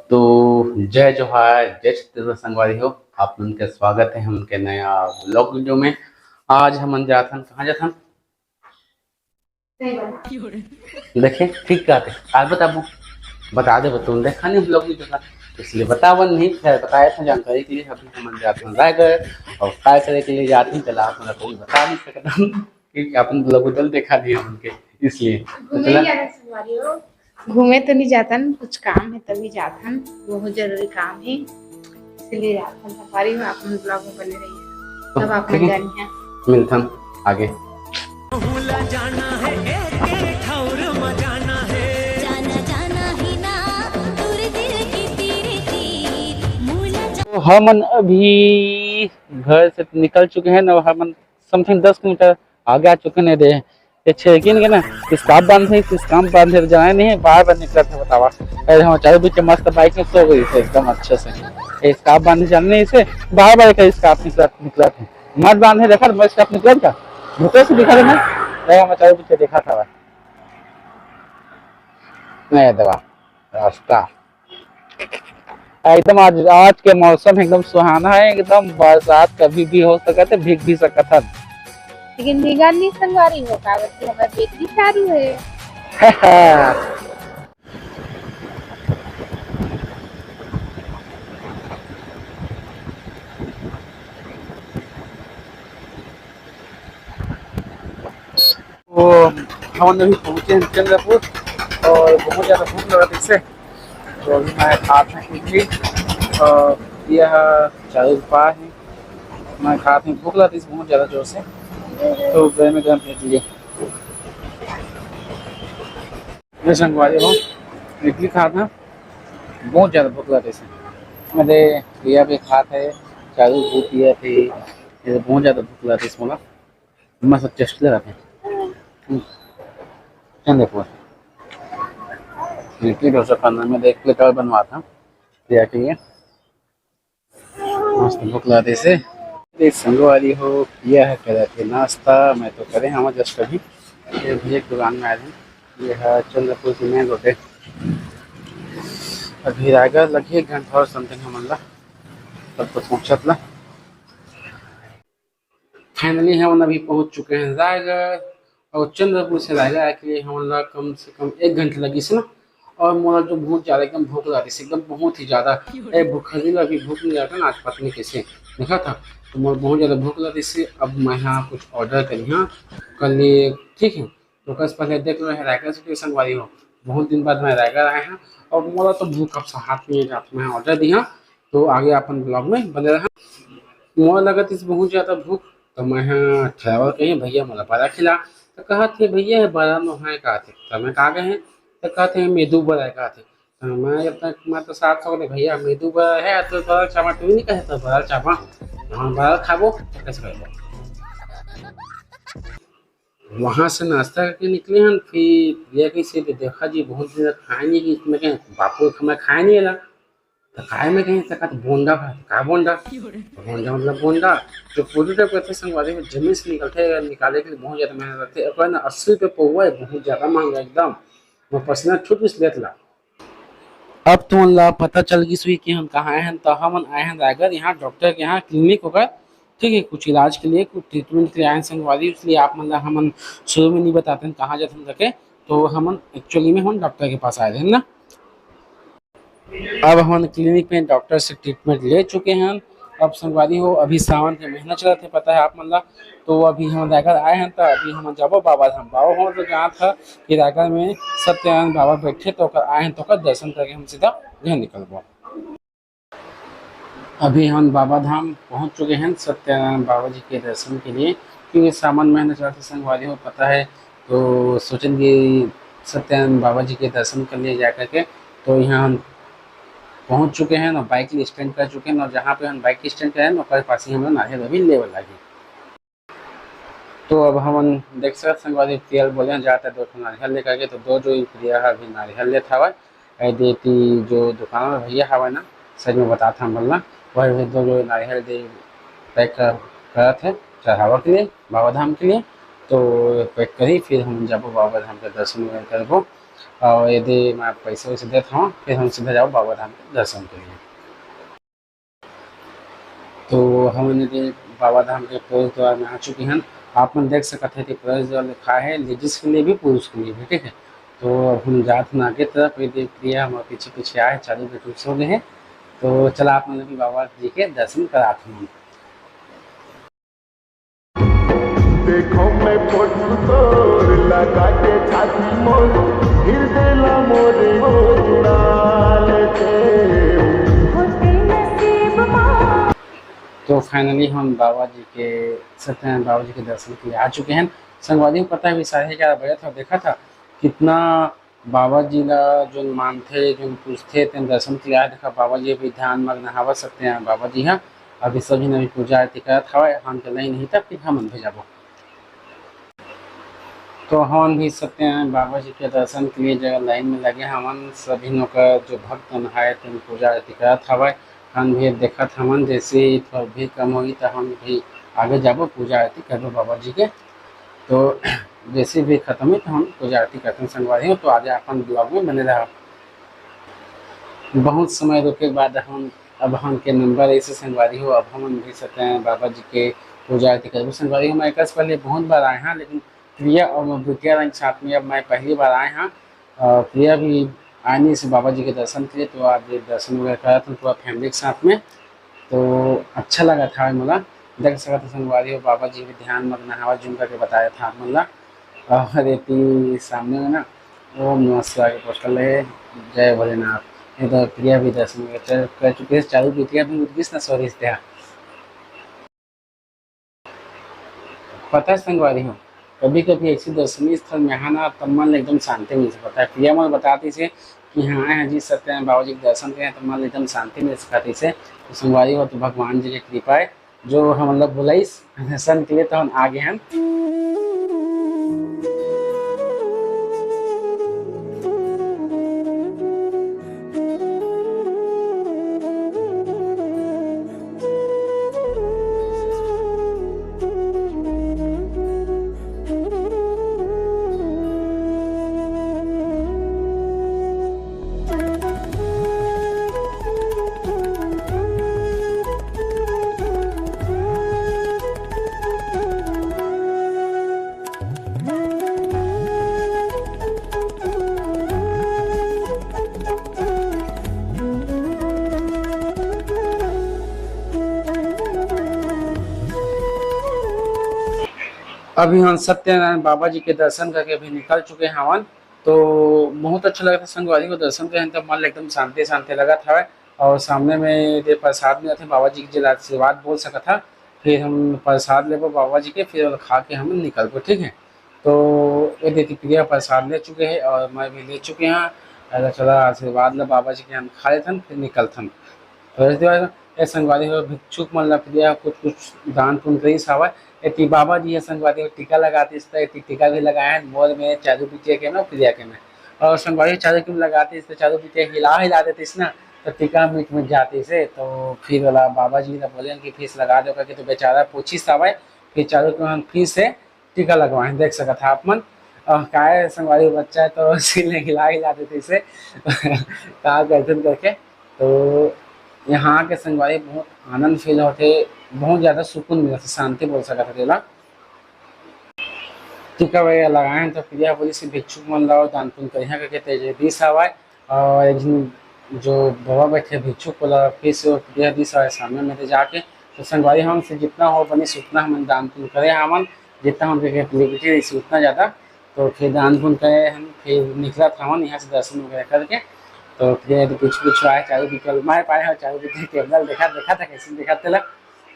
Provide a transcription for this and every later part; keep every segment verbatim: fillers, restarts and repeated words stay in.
तो जय जोहार, जय छत्तीसगढ़ संगवारी हो, आप मन के स्वागत है हमन के नया व्लॉग वीडियो में। आज हमन जाथन, कहाँ जाथन? देखे, ठीक कहते, आज बताबो, बता देबो, तुम देखा नहीं व्लॉग वीडियो का, इसलिए बतावन नहीं, फिर बताए थे जानकारी के लिए। अभी हमन जाथन रायगढ़, और काय करे के लिए जाथन, चला आप मन ला कोई बता नहीं सकता कि अपन व्लॉग वीडियो देखा नहीं हमन के, इसलिए। तो घूमे चला। नहीं जाथन संगवारी हो, घूमे तो नहीं जाथन, कुछ काम है तभी जाथन, बहुत जरूरी काम है, इसलिए जाथन संगवारी हो। आप मन व्लॉग में बने रहिए, तब आप ठीक मन है। जानिए। मिलथन आगे। तो हमन अभी घर से निकल चुके हैं ना, हमन समथिंग दस किलोमीटर आगे आ चुके हैं रे। ये छेरकिन के ना स्कार्फ बांधे, स्कार्फ बांधे जाना नहीं है, बार बार निकलत है, बतावा। अरे हम चारों बीच मस्त बाइक में सो गई थे एकदम अच्छे से। ये स्कार्फ बांधे जाना नहीं इसे, बार बार एक स्कार्फ निकलत, निकलत है। मत बांधे, देखा मैं स्कार्फ निकलत का, भूतों से दिखा देना। अरे हम चारों बीच देखा था भाई। नहीं दवा रास्ता एकदम आज, आज के मौसम एकदम सुहाना है, एकदम बरसात कभी भी हो सकत है, भीग भी सकत हन। लेकिन भीगा नहीं संगवारी हो, काबर कि हमर बैटरी चालू है। तो हमन अभी पहुँचे हैं चंद्रपुर और बहुत ज़्यादा भूख लगा इसे। तो अभी मैं खात हूँ इडली और यह चाय पा है। मैं खात हूँ, भूख लगा बहुत ज़्यादा जोर से, तो गर्म गर्म इडली। मैं संगवारी हूँ, इडली खात हूँ, बहुत ज़्यादा भूख लगा इसे। मेरे भैया भी खात है, चाय भी पिया थे, ये बहुत ज़्यादा भूख लगा इस मोला। मस्त टेस्ट ले रहा है। हम्म। चल देखो। इडली डोसा खाना में एक प्लेट और बनवा था, भैया के लिए। मस्त भूख लगा इसे। देख संगवारी हो, यह है करे थे नाश्ता, मैं तो करे हम जस्ट अभी ये भैया की दुकान में आए हैं। ये है चंद्रपुर की मेन रोड है। अभी रायगढ़ लगी एक घंटा और समथिंग हमन ला, तब तो पहुँचत ला। फाइनली हमन अभी पहुँच चुके हैं रायगढ़ और चंद्रपुर से रायगढ़ आए के लिए हमन ला कम से कम एक घंटा लगिस ना। और मोला जो बहुत ज़्यादा एकदम भूख लगा रही एकदम बहुत ही ज़्यादा। ए भूख, खरीदी ला अभी भूख नहीं लगता ना, आज पत्नी कैसे देखा था, तो मोला बहुत ज़्यादा भूख लगा रही। अब मैं यहाँ कुछ ऑर्डर करी हाँ कर लिए, ठीक है। तो कस पहले देख लो है रायगढ़ से संगवारी हो, बहुत दिन बाद मैं रायगढ़ आए हैं और मोला तो भूख अब हाथ में जात मैं ऑर्डर दी हाँ। तो आगे अपन ब्लॉग में बने रहा। मोला लगत इस बहुत ज़्यादा भूख, तो मैं हाँ ड्राइवर कही भैया मोला बड़ा खिला। तो कहत हे भैया है बड़ा नो है कहत हे, तो मैं कहा गए हैं? तो कहत हे मेदू बड़ा है कहत हे। तो मैं जब तक मैं तो साथ हो गए भैया मेदू बड़ा है तो बड़ा चावा तू नहीं कहे तो बड़ा चावा हम बड़ा खाबो। कैसे खाबो? वहाँ से नाश्ता करके निकले हम, फिर ये कैसे तो देखा जी बहुत दिन तक खाए नहीं कि मैं कहें बापू मैं खाए नहीं ला। तो काय में कहीं तक बोंडा है, का बोंडा? बोंडा मतलब बोंडा, जो पूरी तरह कहते संगवारी में जमीन से निकलते हैं, निकाले के लिए बहुत ज़्यादा मेहनत लगती है। और ना अस्सी रुपये पौवा है, बहुत ज़्यादा महंगा एकदम। मैं पसीना छूट भी लेत ला। अब तुमन ला पता चल गई सुई कि हम कहाँ आए हैं, तो हमन आए हैं रायगढ़, यहाँ डॉक्टर के यहाँ क्लिनिक होकर, ठीक है, कुछ इलाज के लिए, कुछ ट्रीटमेंट के लिए आए हैं संगवारी, इसलिए आप मन ला हमन शुरू में नहीं बताते हैं कहाँ जाते हैं करके। तो हमन एक्चुअली में हम डॉक्टर के पास आए हैं ना। अब हमन क्लिनिक में डॉक्टर से ट्रीटमेंट ले चुके हैं। अब संगवारी हो, अभी सावन के महीना चलत है, पता है आप मन ला। तो अभी हम रायगढ़ आए हैं, तो अभी हम जाबो बाबा धाम। बाबा धाम तो जहाँ था कि रायगढ़ में सत्यनारायण बाबा बैठे, तो ओकर आए हैं, तो ओकर दर्शन करके हम सीधा घर निकलबो। अभी हम बाबा धाम पहुँच चुके हैं, सत्यनारायण बाबा जी के दर्शन के लिए, क्योंकि सावन महीना चलत है संगवारी हो, पता है। तो सोचेंगे सत्यनारायण बाबा जी के दर्शन कर लिए जा करके। तो यहाँ हम पहुँच चुके हैं और बाइक स्टैंड कर चुके हैं, और जहाँ पे हम बाइक स्टैंड करें ओकर पास ही हम लोग नारियल अभी लेवल लगे। तो अब हमन देख सकत संगवारी, तेल बोले जाता दो ठो नारियल लेकर के, तो दो जो प्रिया है अभी नारियल लेत हवय। ए देती जो दुकान वाला भैया हवय ना, सच में बतात हम बोलना, वही भी दो जो नारियल दे पैक कर, करत है चढ़ावा के लिए, बाबा धाम के लिए। तो पैक करी, फिर हम जाबो बाबा धाम के दर्शन वगैरह करबो। और यदि मैं पैसे वैसे देत हूँ, फिर हम सीधा जाओ बाबा धाम के दर्शन के लिए। तो हमन यदि बाबा धाम के प्रवेश द्वार में आ चुके हैं। आप मन देख सकत हैं कि प्रवेश द्वार लिखा है लेडीज के लिए भी, पुरुष के लिए भी, ठीक है। तो अब हम जात हन आगे तरफ, ये देख लिया हमारे पीछे पीछे आए, चारों बेटू सो गए हैं। तो चला आप मन भी बाबा जी के दर्शन करात हूँ। देखो मैं फोटो तोर लगा के छाती मोर, हिल देला मोरे ओ जुड़ाल के। होते नसीब मा। तो फाइनली हम बाबा जी के, सत्यनारायण बाबा जी के दर्शन के लिए आ चुके हैं। संगवारी, पता है, अभी साढ़े ग्यारह बजे था, देखा था कितना बाबा जी ला जोन मानथे, जोन पूजथे, तेन दर्शन के लिए आए। देखा, बाबा जी अभी ध्यान मग्न हवय, सत्यनारायण बाबा जी ह। अभी सभी ने भी पूजा आरती करत हवय, हम तो नहीं, नहीं तब फिर हमन भी जाबो। तो हमन भी सत्यनारायण बाबा जी के दर्शन के लिए जगह लाइन में लगे हमन। सभी नोकर जो भक्त मन है, तेन पूजा आरती करत हवय। हम भी देखत हमन, जैसे ही थोड़ा भीड़ कम होगी, तो हम भी आगे जाबो, पूजा आरती करबो बाबा जी के। तो जैसे भी खत्म है, तो हम पूजा आरती करते हैं संगवारी हो। तो आगे अपन ब्लॉग में बने रहा। बहुत समय रुके के बाद हम, अब हमन के नंबर ऐसे संगवारी हो, अब हमन भी सत्यनारायण बाबा जी के पूजा आरती करबो संगवारी हो। मैं एकस पहले बहुत बार आए हाँ, लेकिन प्रिया और मैं बिटिया रंग साथ में अब मैं पहली बार आए हाँ। और प्रिया भी आए नहीं से बाबा जी के दर्शन के लिए, तो आज दर्शन वगैरह करा था पूरा फैमिली के साथ में। तो अच्छा लगा था मोला। देख सकत हो संगवारी हो, बाबा जी भी ध्यान मग्न हवा, जूम करके बताया था आप मन ला। और एती सामने में ना ओम नमः शिवाय के पोस्टर लगे, जय भोलेनाथ। ये तो प्रिया भी दर्शन कर, कर चुके हैं, चालू बिटिया भी उठ गई ना, सॉरी, इस तरह। पता है संगवारी हो, कभी-कभी ऐसी दर्शनीय स्थल में आना, तब मन एकदम शांति मिल सकता है। प्रिया मन बताती से कि हाँ, आए हैं जी सत्यनारायण बाबा जी के दर्शन करें, तो मन एकदम शांति मिल सकती से। तो संगवारी हो, तो भगवान जी की कृपा है, जो हम लोग बुलाइस दर्शन के लिए, तो हम आगे हैं। अभी हम सत्यनारायण बाबा जी के दर्शन करके अभी निकल चुके हवन। तो बहुत अच्छा लगत हे संगवारी हो, दर्शन करे हन त मन ल एकदम शांति शांति लगत हवय। और सामने में दे प्रसाद मिलत हे, बाबा जी के जेला आशीर्वाद बोल सकत ह। फिर हम प्रसाद लेबो बाबा जी के, फिर ओला खा के हम निकलबो, ठीक है। तो ये दे प्रिया प्रसाद ले चुके हे और मैं भी ले चुके हन। अरे चला आशीर्वाद ला बाबा जी के, हम खा लेथन, फिर निकलथन। तो इस दे ए संगवारी हो, भिक्षुक मन ला प्रिया कुछ कुछ दान पुण्य करिस हवय। एती बाबा जी ह संगवारी हो टीका लगातिस, त एती टीका भी लगाए हन मोर में, चारू बिटिया के में, प्रिया के में। और संगवारी हो चारू के में लगातिस, त चारू बिटिया हिला हिला देतिस ना, त टीका मिट मिट जातिस हे। तो फिर ओला बाबा जी ला बोलेन कि फिर से लगा दो करके, तो बेचारा पूछिस हवय। फिर चारू के मन फिर से टीका लगवाए, देख सकत ह आप मन। अ, काय संगवारी हो, बच्चा तो सिल हिला हिला देतिस हे, का करथन करके। तो यहाँ आके संगवारी बहुत आनंद फील होथे, बहुत ज्यादा सुकून मिलथे, शांति बोल सकत ह तेला। टीका वगैरह लगाए हैं तो प्रिया बोलिस भिक्षुक मन ला दान पुण्य करिहा करके तेज दिस हवय। और एक झन जो बाबा बैठे भिक्षुक ओला फिर से प्रिया दिस हवय सामने में ले जाके। तो संगवारी हमन से जितना हो बनिस उतना हमन दान पुण्य करे हमन, जितना हमन के कैपेबिलिटी रहिस उतना ज्यादा। तो फिर दान पुण्य करे हन, फिर निकलत हवन यहाँ से दर्शन वगैरह करके। तो फिर तो कुछ कुछ आए, चारू बिटिया मारे पाए हो, चारू बिटिया कैमरा देखा देखा था, कैसे देखा तेला।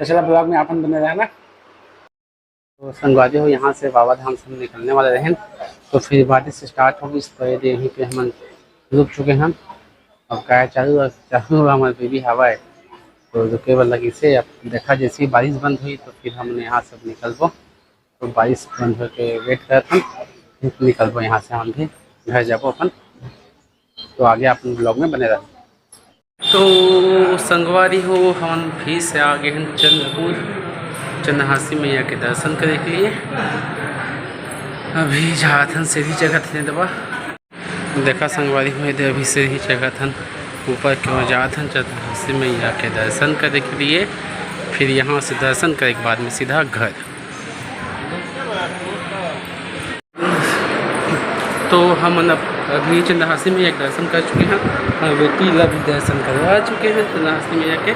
तो चला ब्लॉग में अपन बने रहना। तो संगवारी हो, यहाँ से बाबा धाम से हम निकलने वाले रहेन, तो फिर बारिश स्टार्ट हो गई। तो ये दे यहीं पे हमन रुक चुके हैं। अब काय चालू, चालू हमारे बेबी हवा है, तो रुके वाला लगी से। अब देखा जैसे ही बारिश बंद हुई तो फिर हमने यहाँ से अब निकलबो। तो बारिश बंद होके वेट करत हन, फिर निकलबो यहाँ से, हम भी घर जाबो अपन। तो आगे आप ब्लॉग में बने रहो। तो संगवारी हो, हमन फिर से आ गए हैं चंद्रपुर, चंद्रहासी मैया के दर्शन करे के लिए। अभी जात हन सीढ़ी चघत हन दबा। देखा संगवारी हो, एदे अभी सीढ़ी चघत हन, ऊपर के ओर जात हन चंद्रहासी मैया के दर्शन करे के लिए। फिर यहाँ से दर्शन करे के बाद में सीधा घर। तो हमन अब अभी चंद्रहासी मैया के दर्शन कर चुके हैं और बेटी ला भी दर्शन करवा चुके हैं चंद्रहासी मैया के।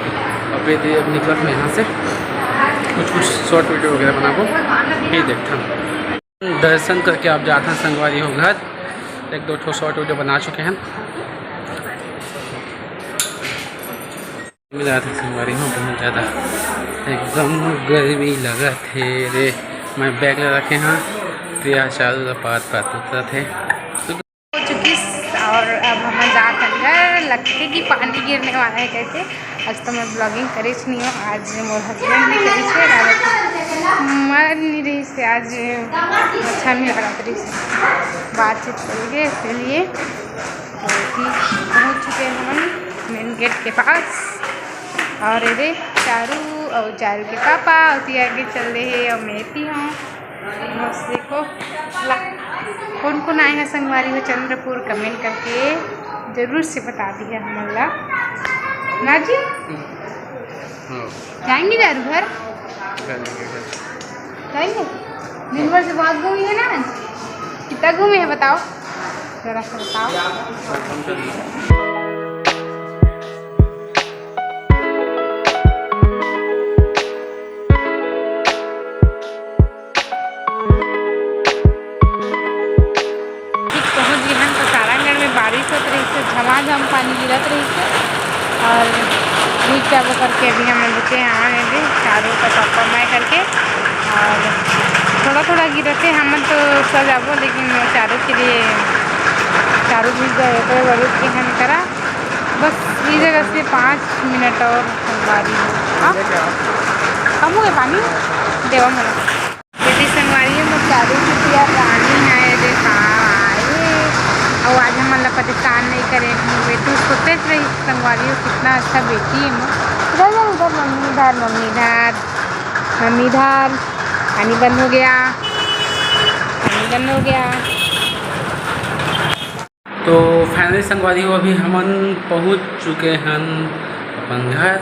अब ये दे, अब निकलत मैं यहाँ से कुछ कुछ शॉर्ट वीडियो वगैरह बनाबो, फिर देखथन। दर्शन करके आप जाथन संगवारी हो घर, एक दो ठो शॉर्ट वीडियो बना चुके हैं। मिला था संगवारी हो बहुत ज़्यादा एकदम गर्मी लगत हे रे। मैं बैग ला रखे हाँ, तो यहाँ चारों ला पात पात उतरत हे। हो चुकिस और अब हम जात हन घर, लगथे कि पानी गिरने वाला है करके। आज तो मैं ब्लॉगिंग करिस नहीं हूँ, आज मोर हस्बैंड भी करिस है, राधा मन नहीं रही से आज अच्छा नहीं लगा रही से बातचीत करेंगे इसके लिए। तो अभी पहुँच चुके हैं हम मेन गेट के पास। और ये दे चारू और चारू के पापा और आगे चल रहे हैं और मैं भी हूँ। बस देखो ला, कौन कौन आए हैं संगवारी हो चंद्रपुर, कमेंट करके जरूर से बता दिया हमन ला। ना जी, हाँ। जाएंगे चारू घर? जाएंगे घर। जाएंगे। दिन भर से बहुत घूमी है ना आज? कितना घूमे है बताओ, जरा सा बताओ। ठीक पहुँच गए हैं तो तारागढ़ में बारिश होत रही से, झमाझम पानी गिरत रही से। और ठीक जाबो करके अभी हम रुके हैं, आए अभी चारू का पापा मैं करके। और थोड़ा थोड़ा गिरत हे, हम तो सो जाबो, लेकिन वो चारू के लिए, चारू भी जाए तो बड़ी के हम करा। बस ये जगह से पाँच मिनट और संगवारी हो। हाँ? कम हो गए पानी? देवा मोला। दीदी संगवारी हो, मोर चारू बिटिया रानी है, देखा आए। और आज हमन ला परेशान नहीं करे, मोर बेटी सोते रही संगवारी हो, कितना अच्छा बेटी है मोर। इधर, इधर, इधर, मम्मी इधर, मम्मी इधर, मम्मी इधर। पानी बंद हो गया, पानी बंद हो गया। तो finally संगवारी हो, अभी हमन पहुंच चुके हन अपन घर।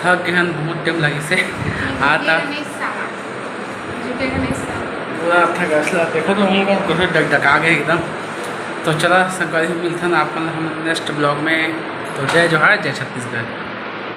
थक गए हन, बहुत टाइम लगिस हे। आता पूरा थक गए, देखो तो हम लोग कैसे डगडगा गए एकदम। तो चला संगवारी हो, मिलथन आप मन हमन नेक्स्ट ब्लॉग में। तो जय जोहार, जय छत्तीसगढ़।